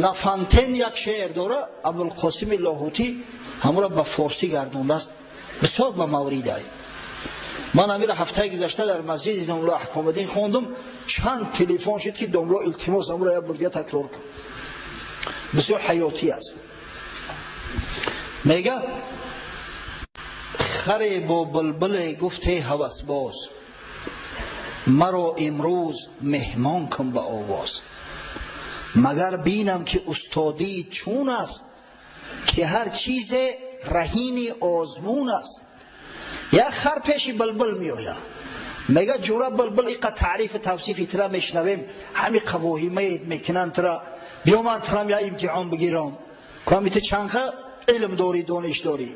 Лафантен як шеър дора, Абулқосими Лоҳутӣ ҳамуро ба форсӣ гардондааст, бисёр ба мавридай. Ман амира ҳафтаи гузашта дар масҷиди домло Аҳкомиддин хондум, чанд телефон шуд, ки домло, илтимос, амуро як бор дига такрор кун, бисёр ҳаётӣ аст. Мега: харе бо булбуле гуфте ҳавасбоз, маро имрӯз меҳмон кун ба овоз, магар бинам, ки устодӣ чун аст, ки ҳар чизе раҳини озмун аст. Як хар пеши булбул меояд, мега: ҷура булбул, иқа таърифу тавсифи тира мешунавем, ҳами қавоҳимает мекунанд тира, биё ман тирам я имтиҳон бигирам, ками ту чанқа илм дорӣ, дониш дорӣ.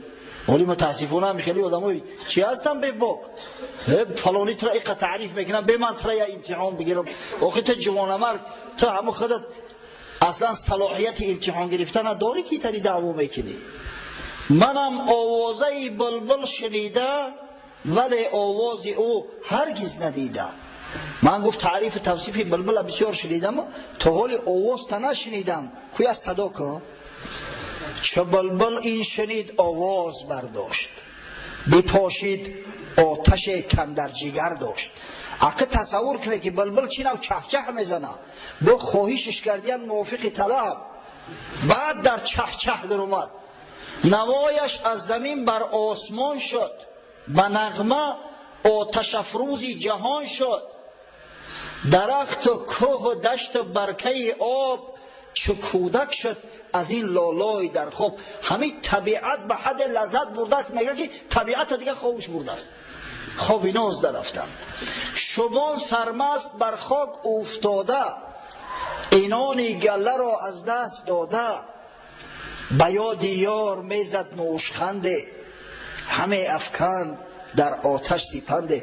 Оли мутаассифона ҳами хеле одамои чи ҳастам, бебок, фалони тира иқа таъриф мекунам, бе ман тира я имтиҳон бигирам. Охи ту ҷавонамард, ту ҳаму худат аслан салоҳияти имтиҳон гирифтана дорӣ, ки тари даъво мекунӣ? Манам овозаи булбул шунида, вале овози ӯ ҳаргиз надида. Ман, гуфт, таърифу тавсифи булбула бисёр шунидам, то ҳоли овозта нашунидам, куя садо ку. Чу булбул ин шунид, овоз бардошт, бипошид оташе кандар ҷигар дошт. Ака, тасаввур кунед, ки булбул чӣ нав чаҳчаҳ мезана, бо хоҳишиш кардиян мувофиқи талаб, баъд дар чаҳчаҳ даромад, навояш аз замин бар осмон шуд, ба нағма оташафрӯзи ҷаҳон шуд. Дарахту кӯҳу дашту баркаи об чу кӯдак шуд аз ин лолой дар хоб. Ҳамин табиат ба ҳадде лаззат бурда, мега, ки табиата дига хобуш бурдааст, хоби ноз дарафтанд. Шубон сармаст бар хок уфтода, инони галларо аз даст дода, ба ёди ёр мезад нӯшханде, ҳаме афканд дар оташ сипанде.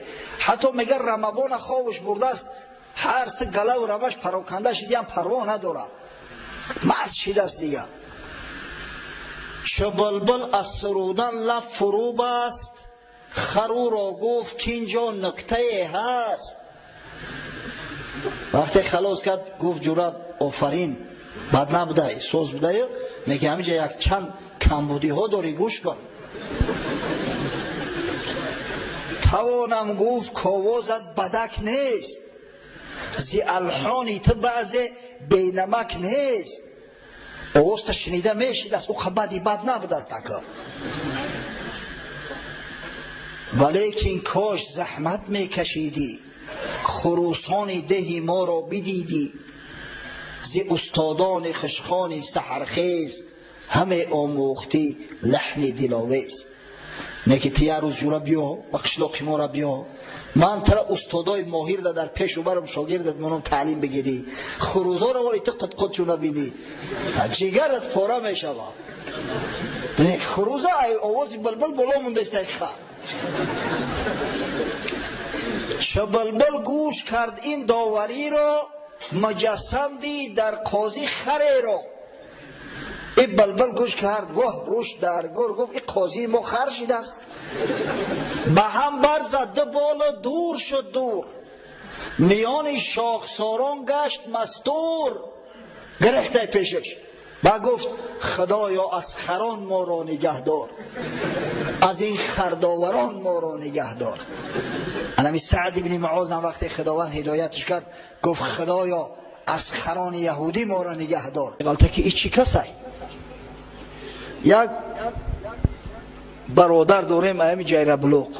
Ҳатто мега, рамабона хобуш бурдааст, ҳар се галаву рамаш пароканда шидиам, парво надорад, маст шидаст дига. Чу булбул аз сурудан лаб фурӯ баст, харуро гуфт, ки инҷо нуктае ҳаст. Вақте халос кард, гуфт: ҷура, офарин, бад набудай, соз будаю, лекин ҳамиҷа як чанд камбудиҳо дорӣ, гӯш кун. Тавонам гуфт, ковозат бадак нест, зи алҳони ту баъзе бенамак нест. Овозта шунида мешидаст, ӯ бади бад набудаст ака, валекин кош заҳмат мекашидӣ, хурӯсони деҳи моро бидидӣ. Зи устодони хушхони саҳархез ҳаме омӯхтӣ лаҳни диловез. Неки ту як рӯз, ҷура, биё ба қишлоқи мора, биё, ман тара устодои моҳирда дар пешу барам шогирдат монам, таълим бигирӣ. Хурӯзоро вали ту қудқудчу набинӣ, ҷигарат пора мешава. Хурӯза овози булбул боло мондаиста хар. Чу булбул гӯш кард ин довариро, муҷассам дид дар қозӣ хареро. И булбул гӯш кард, воҳ, рӯш дар гур, гуфт: и қозии мо хар шидааст. Ба ҳам барзад ду болу дур шуд дур, миёни шохсорон гашт мастур. Гирехтай пешаш ба гуфт: худоё, аз харон моро нигаҳдор, аз ин хардоварон моро нигаҳдор. Анами Саъд ибни Муозам вақте Худованд ҳидоятш кард, гуфт: худоё, аз харони яҳудӣ моро нигаҳдор. Ғалта ки и чӣ касай? Як бародар дорем, аями Ҷайраблуқ,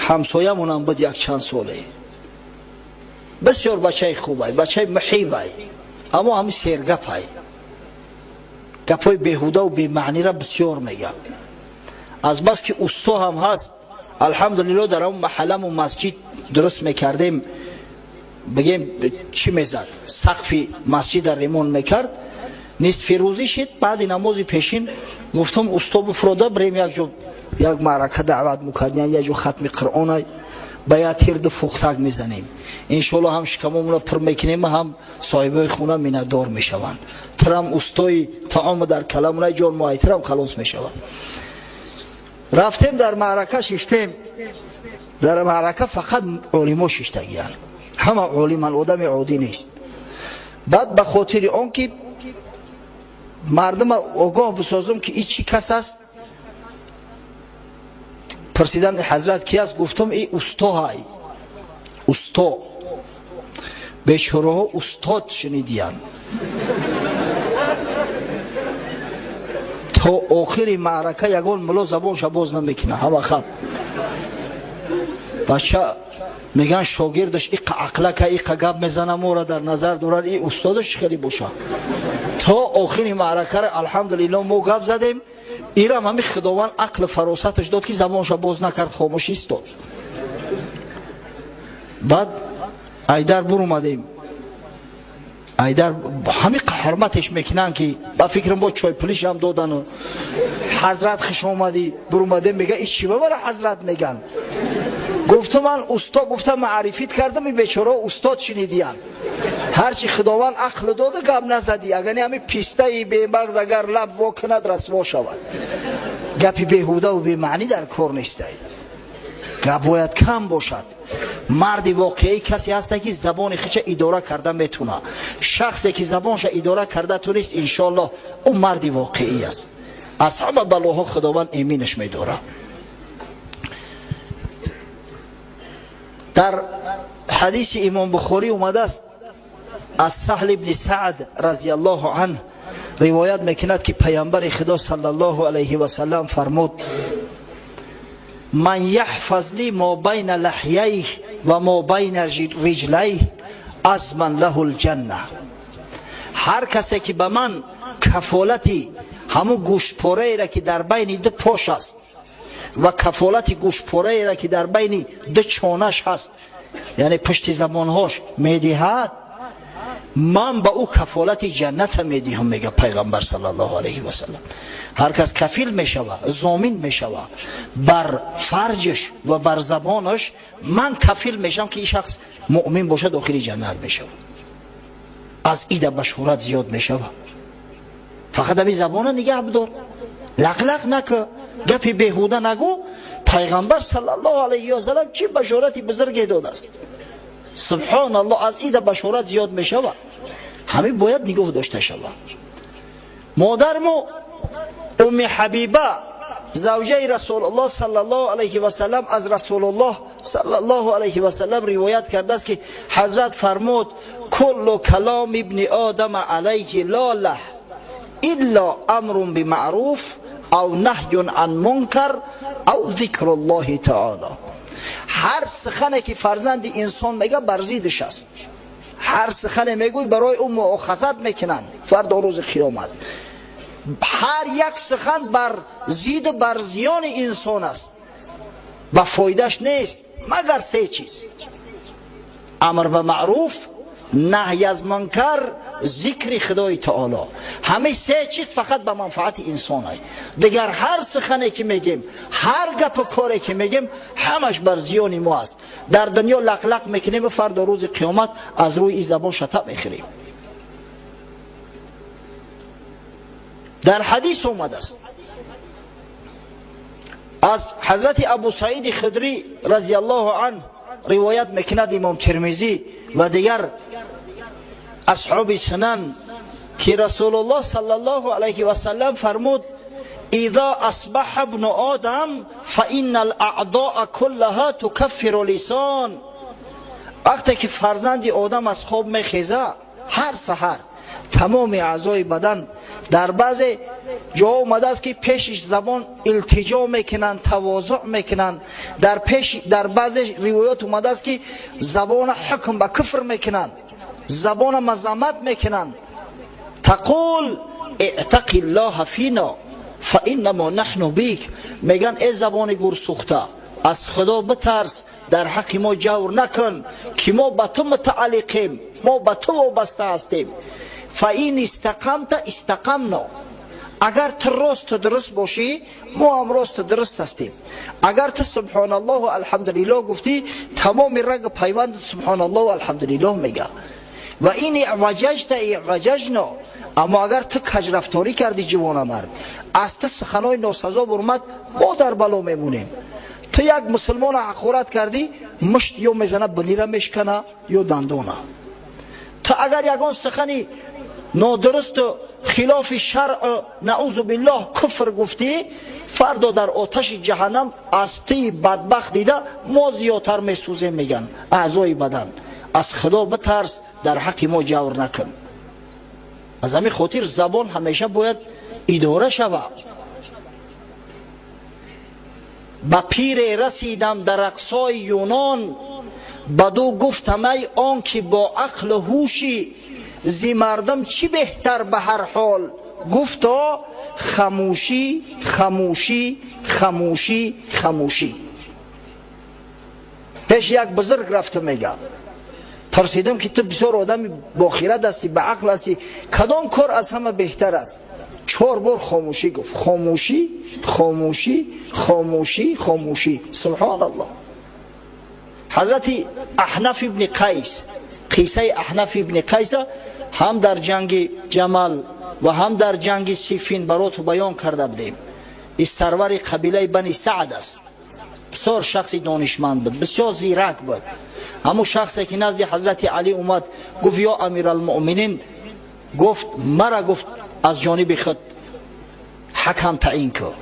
ҳамсоямонам буд як чанд соле. Бисёр бачаи хубай, бачаи муҳибай, аммо ҳами сергапай, гапҳои беҳудаву бемаънира бисёр мегӯяд. Азбаски усто ҳам ҳаст, алҳамдулилло, дар ҳамн маҳалламу масҷид дуруст мекардем, бигем, чӣ мезад, сақфи масҷида ремонт мекард. Нисфи рӯзӣ шид, баъди намози пешин гуфтам: усто, бифурода бирем як ҷо, як маърака даъват мекардиян, як ҷо хатми Қуръона, ба як тирду фухтак мезанем, иншоалло ҳам шикамомона пур мекунем, ҳам соҳибои хона миннатдор мешаванд. Тирам устои таому дар каламуна ҷон муайтирам халос мешавад. Рафтем, дар маърака шиштем. Дар маърака фақат олимо шиштагиянд, ҳама олиман, одами оддӣ нест. Баъд ба хотири он ки мардума огоҳ бисозам, ки и чӣ кас аст, пурсидан: «Ҳазрат ки аст?» Гуфтам: «И устоҳай, усто». Бечораҳо устод шунидиянд. То охири маърака ягон мулло забонша боз намекунад, ҳама хаб. Бача меган, шогирдаш иқа ақлака, иқа гап мезана, мора дар назар дорад, и устодаш чӣ хеле боша. То охири маъракара, алҳамдулилло, мо гап задем. Ирам ҳами Худованд ақлу фаросаташ дод, ки забонша боз накард, хомӯш истод. Баъд айдар бурумадем. Айдар ҳами ҳурматеш мекунанд, ки ба фикрам бо чойпулишам додану «Ҳазрат, хуш омадӣ». Бурумадем, мега: «И чӣ бабара ҳазрат меган?» Гуфту: «Ман усто гуфта маърифит кардам». И бечорао устод шинидиянд. Ҳарчи Худованд ақл дода, гап назадӣ. Агар не, ҳами пистаи бемағз агар лаб во кунад, расво шавад. Гапи беҳудаву бемаънӣ дар кор нестай, гап бояд кам бошад. Марди воқеӣ касе ҳаста, ки забони худша идора карда метуна. Шахсе ки забонша идора карда тунист, иншоаллоҳ, ӯ марди воқеӣ аст, аз ҳама балоҳо Худованд эминаш медорад. Дар ҳадиси Имом Бухорӣ омадааст, аз Саҳл ибни Саъд разияллоҳу анҳ ривоят мекунад, ки Паямбари Худо саллаллоҳу алайҳи васаллам фармуд: «Ман яҳфаз ли мо байна лаҳяйҳ ва мо байна риҷлайҳ азман лаҳу лҷанна». Ҳар касе ки ба ман кафолати ҳамун гӯштпораеро, ки дар байни ду пош аст, ва кафолати гӯштпораеро, ки дар байни ду чонаш ҳаст, яъне пушти забонҳош, медиҳад, ман ба ӯ кафолати ҷанната медиҳам, мега Пайғамбар саллаллоҳу алайҳи васаллам. Ҳар кас кафил мешава, зомин мешава бар фарҷаш ва бар забонаш, ман кафил мешавам, ки ин шахс муъмин бошад, дохили ҷаннат мешавад. Аз ида башорат зиёд мешава. Фақат ҳами забона нигаҳ бидор, лақлақ накӯ, гапи беҳуда нагӯ. Пайғамбар саллаллоҳу алайҳи васаллам чӣ башорати бузурге додааст! Субҳоналлоҳ, аз ида башорат зиёд мешавад. Ҳамин бояд нигоҳ дошта шавад. Модармо Умми Ҳабиба, завҷаи Расулуллоҳ саллаллоҳу алайҳи васаллам, аз Расулуллоҳ саллаллоҳу алайҳи васаллам ривоят кардааст, ки ҳазрат фармуд: «Куллу калом ибни одама алайҳи лолаҳ илло амрун бимаъруф ав наҳюн ан мункар ав зикруллоҳи таоло». Ҳар сухане ки фарзанди инсон мега, бар зиддиш аст. Ҳар сухане мегӯй, барои ӯ муохазат мекунанд фардо рӯзи қиёмат. Ҳар як сухан бар зидду бар зиёни инсон аст, ба фоидаш нест, магар се чиз: амр ба маъруф, наҳй аз мункар, зикри Худои таоло. Ҳамаи се чиз фақат ба манфаати инсон ай. Дигар ҳар сухане ки мегем, ҳар гапу коре ки мегем, ҳамаш бар зиёни мо аст. Дар дунё лақлақ мекунем, фардо рӯзи қиёмат аз рӯи ин забон шата мехӯрем. Дар ҳадис омадааст, аз ҳазрати Абу Саиди Худрӣ разияллоҳу анҳ ривоят мекунад Имом Термизӣ ва дигар асҳоби сунан, ки Расулуллоҳ саллаллоҳу алайҳи васаллам фармуд: «Иза асбаҳа ибну одам фаинна алаъдоа куллаҳа тукаффиру лисон». Вақте ки фарзанди одам аз хоб мехеза, ҳар саҳар тамоми аъзои бадан, дар баъзе ҷо омадааст, ки пешиш забон илтиҷо мекунанд, тавозӯъ мекунанд. Дар баъзе ривоят омадааст, ки забона ҳукм ба куфр мекунанд, забона мазаммат мекунанд. «Тақул иътақи ллоҳа фино фаиннамо наҳну бик». Меган: «Э забони гурсӯхта, аз Худо битарс, дар ҳаққи мо ҷавр накун, ки мо ба ту мутааллиқем, мо ба ту вобаста ҳастем». «Фаин истақамта истақамно». Агар ту росту дуруст бошӣ, мо ҳам росту дуруст ҳастем. Агар ту субҳоналлоҳу алҳамдулиллоҳ гуфтӣ, тамоми рагу пайванд субҳоналлоҳу алҳамдулиллоҳ мега. «Ва ин иваҷаҷта иваҷаҷно». Аммо агар ту каҷрафторӣ кардӣ, ҷивонамард, аз ту суханои носазо бурмад, мо дар бало мемонем. Ту як мусулмона ҳақорат кардӣ, мушт ё мезана бинира мешкана, ё дандона. Ту агар ягон сухани нодурусту хилофи шаръ, наъузу биллоҳ, куфр гуфтӣ, фардо дар оташи ҷаҳаннам аз тии бадбахт дида мо зиёдтар месӯзем, меган аъзои бадан. Аз Худо битарс, дар ҳаққи мо ҷавр накун. Аз ҳамин хотир забон ҳамеша бояд идора шавад. Ба пире расидам дар ақсои Юнон, баду гуфтам: ай он ки бо ақлу ҳушӣ, зи мардум чӣ беҳтар ба ҳар ҳол? Гуфто: хамӯшӣ, хамӯшӣ, хамӯшӣ, хамӯшӣ. Пеши як бузург рафта мега, пурсидам ки ту бисёр одами бохират ҳастӣ, ба ақл ҳастӣ, кадом кор аз ҳама беҳтар аст? Чор бор хомӯшӣ гуфт: хомӯшӣ, хомӯшӣ, хомӯшӣ, хомӯшӣ. Субҳоналлоҳ. Ҳазрати Аҳнаф ибни Қайс, қиссаи Аҳнаф ибни Қайса ҳам дар ҷанги Ҷамал ва ҳам дар ҷанги Сифин бароту баён карда будем. Ин сарвари қабилаи Бани Саъд аст. Бисёр шахси донишманд буд, бисёр зирак буд. Ҳамун шахсе ки назди ҳазрати Алӣ омад, гуфт: ё амиралмуъминин, гуфт, мара, гуфт, аз ҷониби худ ҳакам таъин кун.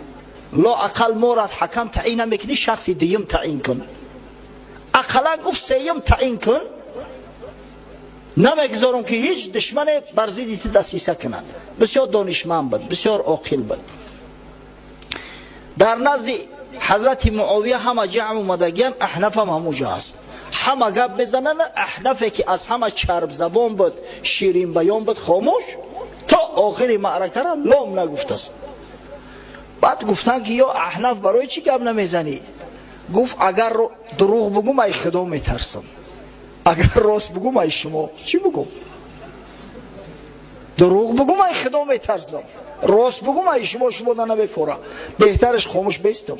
Лоақал морад ҳакам таъин намекунӣ, шахси дуюм таъин кун, ақаллан, гуфт, сеюм таъин кун. Намегузорам ки ҳеҷ душмане бар зидди ту дасиса кунад. Бисёр донишманд буд, бисёр оқил буд. Дар назди ҳазрати Муовия ҳама ҷамъ омадагиян, Аҳнафам ҳамуҷо аст. Ҳама гап мезананд, Аҳнафе ки аз ҳама чарбзабон буд, ширинбаён буд, хомӯш то охири маъракара лом нагуфтааст. Баъд гуфтанд ки ё Аҳнаф, барои чӣ гап намезанӣ? Гуфт: агар дурӯғ бугум, ай Худо метарсам, агар рост бугум, ай шумо чӣ бугум? Дурӯғ бугум, ай Худо метарсам, рост бугум, ай шумо, шумо намефора, беҳтараш хомӯш бестам.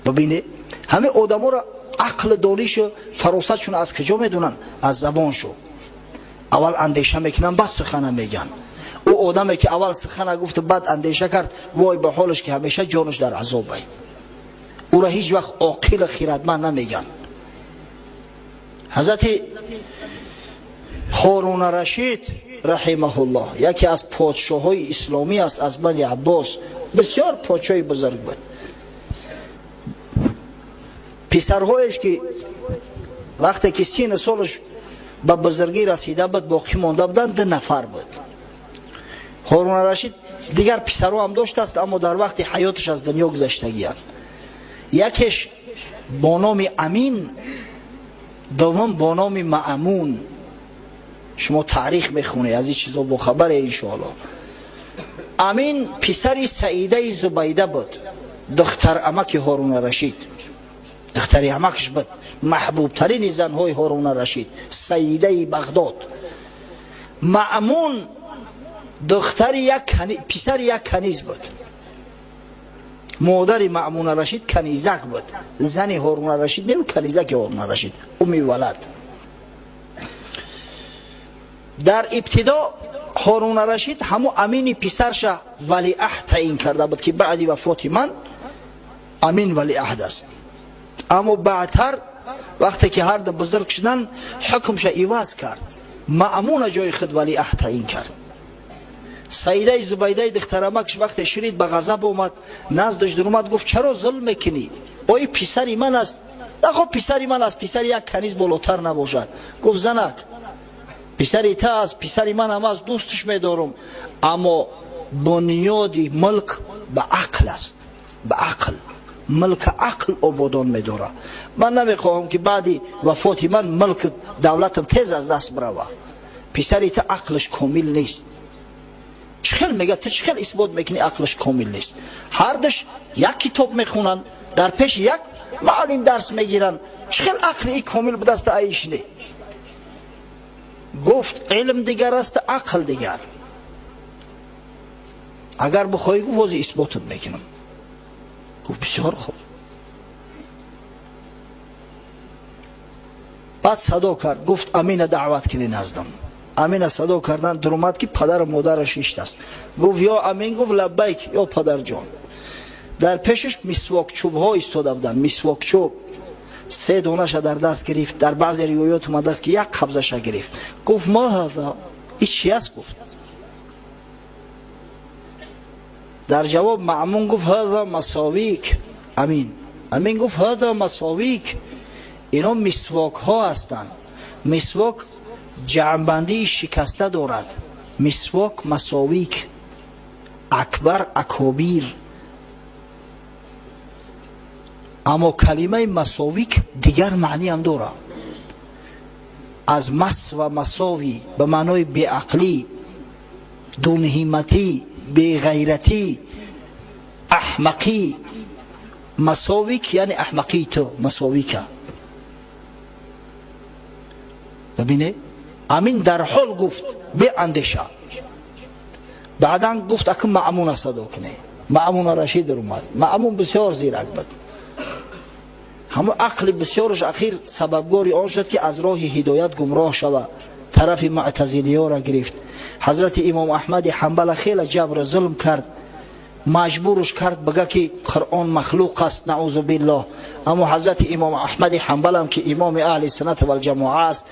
Бибине, ҳамин одаморо ақли донишу фаросатшон аз куҷо медонанд? Аз забоншу. Аввал андеша мекунанд, баъд сухана мегӯянд. Ӯ одаме ки аввал сухана гуфту баъд андеша кард, вой ба ҳолаш, ки ҳамеша ҷонаш дар азобай. Ӯро ҳеҷ вақт оқилу хиратманд намегӯянд. Ҳазрати Ҳоруна Рашид раҳимаҳуллоҳ яке аз подшоҳҳои исломӣ аст, аз Бани Аббос, бисёр подшоҳи бузург буд. Писарҳоеш ки вақте ки сину солаш ба бузургӣ расида буд, боқӣ монда буданд, ду нафар буд. Ҳоруна Рашид дигар писарҳо ҳам доштааст, аммо дар вақти ҳаёташ аз дунё гузаштагиянд. Якеш бо номи Амин, дуввум бо номи Маъмун. Шумо таърих мехонед, аз ин чизо бохабаре, иншоалло. Амин писари Саидаи Зубайда буд, духтар амаки Ҳоруна Рашид, духтари амакаш буд, маҳбубтарини занҳои Ҳоруна Рашид, саидаи Бағдод. Маъмун духтари як писари як каниз буд. Модари Маъмуна Рашид канизак буд, зани Ҳоруна Рашид не, канизаки Ҳоруна Рашид, уми валад. Дар ибтидо Ҳоруна Рашид ҳаму Амини писарша валиаҳд таъин карда буд, ки баъди вафоти ман Амин валиаҳд аст. Аммо баъдтар, вақте ки ҳарду бузург шуданд, ҳукмша иваз кард, Маъмуна ҷои худ валиаҳд таъин кард. Саидаи Зубайдаи духтарамакш вақте шунид, ба ғазаб омад, наздаш дуромад, гуфт: чаро зулм мекунӣ? Ои писари ман аст. Нахо, писари ман аст, писари як каниз болотар набошад. Гуфт: занак, писари та аст, писари манам аст, дӯстш медорам, аммо бунёди мулк ба ақл аст, ба ақл. Мулка ақл ободон медорад. Ман намехоҳам, ки баъди вафоти ман мулк давлатам тез аз даст бирава. Писари та ақлаш комил нест. Чӣ хел мега? Ту чӣ хел исбот мекунӣ, ақлаш комил нест? Ҳардуш як китоб мехонанд, дар пеши як муаллим дарс мегиранд. Чӣ хел ақли и комил будаст, аиш не? Гуфт: илм дигар аст, ақл дигар. Агар бихоҳӣ, гуфт, вози исботат мекунам. Гуфт: бисёр хуб. Баъд садо кард, гуфт: Амина даъват кунӣ наздам. Амина садо кардан, дуромад, ки падару модараш иштаст. Гуфт: ё Амин! Гуфт: лаббайк, ё падарҷон. Дар пешаш мисвокчӯбҳо истода буданд, мисвокчӯб. Се донаша дар даст гирифт. Дар баъзе ривоят омадааст, ки як қабзаша гирифт. Гуфт: ما هذا, ин чи аст? Гуфт. Дар ҷавоб Маъмун гуфт: هذا مساویک. Амин гуфт: هذا مساویک, ино мисвокҳо ҳастанд. Мисвок ҷамъбандии шикаста дорад. Мисвок, масовик, акбар, акобир. Аммо калимаи масовик дигар маъниам дорад. Аз мас ва масови, ба маънои беақлӣ, дунҳиматӣ, беғайратӣ, аҳмақӣ. Масовик яъне аҳмақии ту масовика. Бибине, Амин дар ҳол гуфт, беандеша. Баъдан гуфт: акн Маъмуна садо куне. Маъмуна Рашид омад. Маъмун бисёр зирак буд. Ҳамон ақли бисёраш ахир сабабгори он шуд, ки аз роҳи ҳидоят гумроҳ шава, тарафи муътазилиёра гирифт. Ҳазрати имом Аҳмади Ҳанбала хеле ҷабру зулм кард, маҷбурш кард бига, ки Қуръон махлуқ аст, наузу биллоҳ. Аммо ҳазрати имом Аҳмади Ҳанбалам, ки имоми аҳли суннат валҷамоа аст,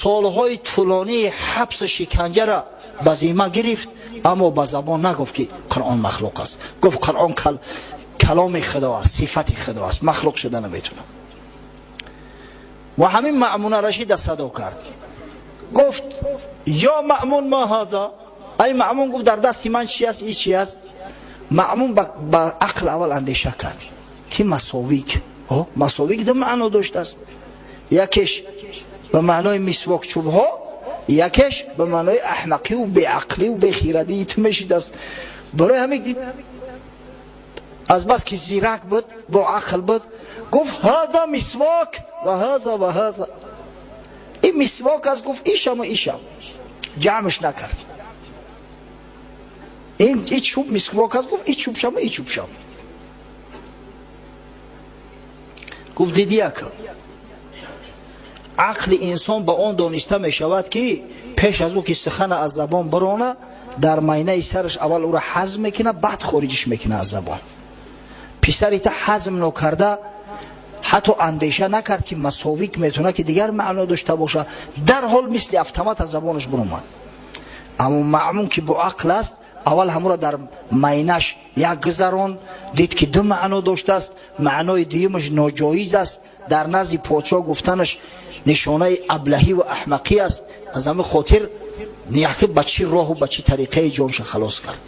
солҳои тӯлонии ҳабсу шиканҷара ба зимма гирифт, аммо ба забон нагуфт, ки Қуръон махлуқ аст. Гуфт: Қуръон каломи Худо аст, сифати Худо аст, махлуқ шуда наметавонад. Ва ҳамин Маъмуна Рашида садо кард, гуфт: ё Маъмун, ما هذا? Ай Маъмун, гуфт, дар дасти ман чи аст, и чи аст? Маъмун ба ақл аввал андеша кард, ки масовик, масовик ду маъно доштааст: якеш ба маънои мисвок чӯбҳо, якеш ба маънои аҳмақиву беақливу бехирадии ту мешидааст. Барои ҳамин, аз бас ки зирак буд, бо ақл буд, гуфт: هذا مسواک و هذا و هذا, ин мисвок аст, гуфт, ишаму ишам ҷамъш накард. Ин и чӯб мисвок аст, гуфт, и чӯбшаму и чӯбшам. Гуфт: дидӣ, ака, ақли инсон ба он дониста мешавад, ки пеш аз ӯ ки сухана аз забон бирона, дар майнаи сараш аввал ӯро ҳазм мекунад, баъд хориҷиш мекунад аз забон. Писари та ҳазм нокарда, ҳатто андеша накард, ки масовик метавонад, ки дигар маъно дошта бошад. Дарҳол мисли автомат аз забонаш биромад. Аммо Маъмун, ки бо ақл аст, аввал ҳамуро дар майнаш як гузаронд, дид, ки ду маъно доштааст, маънои дуюмаш ноҷоиз аст, дар назди подшоҳ гуфтанаш нишонаи аблаҳӣ ва аҳмақӣ аст. Аз ҳамин хотир яке ба чӣ роҳу ба чӣ тариқаи ҷонша халос кард.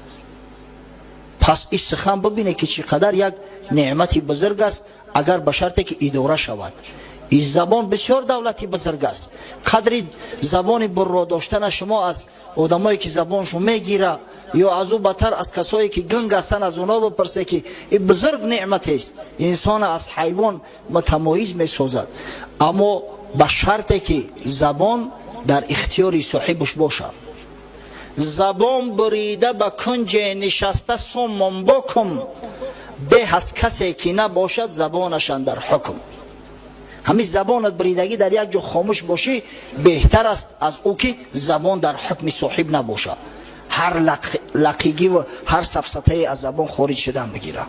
Пас ин сухан, бибине, ки чӣ қадар як неъмати бузург аст, агар ба шарте ки идора шавад. Ин забон бисёр давлати бузург аст. Қадри забони бурро доштана шумо аз одамое, ки забоншон мегира, ё аз ӯ бадтар, аз касое, ки гунг ҳастанд, аз онҳо бипурсе, ки ин бузург неъматест, инсона аз ҳайвон мутамоиз месозад. Аммо ба шарте ки забон дар ихтиёри соҳибаш бошад. Забон бурида ба кунҷе нишаста суммун букм, беҳ аз касе ки набошад забонаш андар ҳукм. Ҳамин забонат буридагӣ дар як ҷо хомӯш бошӣ беҳтар аст аз ӯ ки забон дар ҳукми соҳиб набошад, ҳар лақигӣ ва ҳар сафсатае аз забон хориҷ шудан бигирад.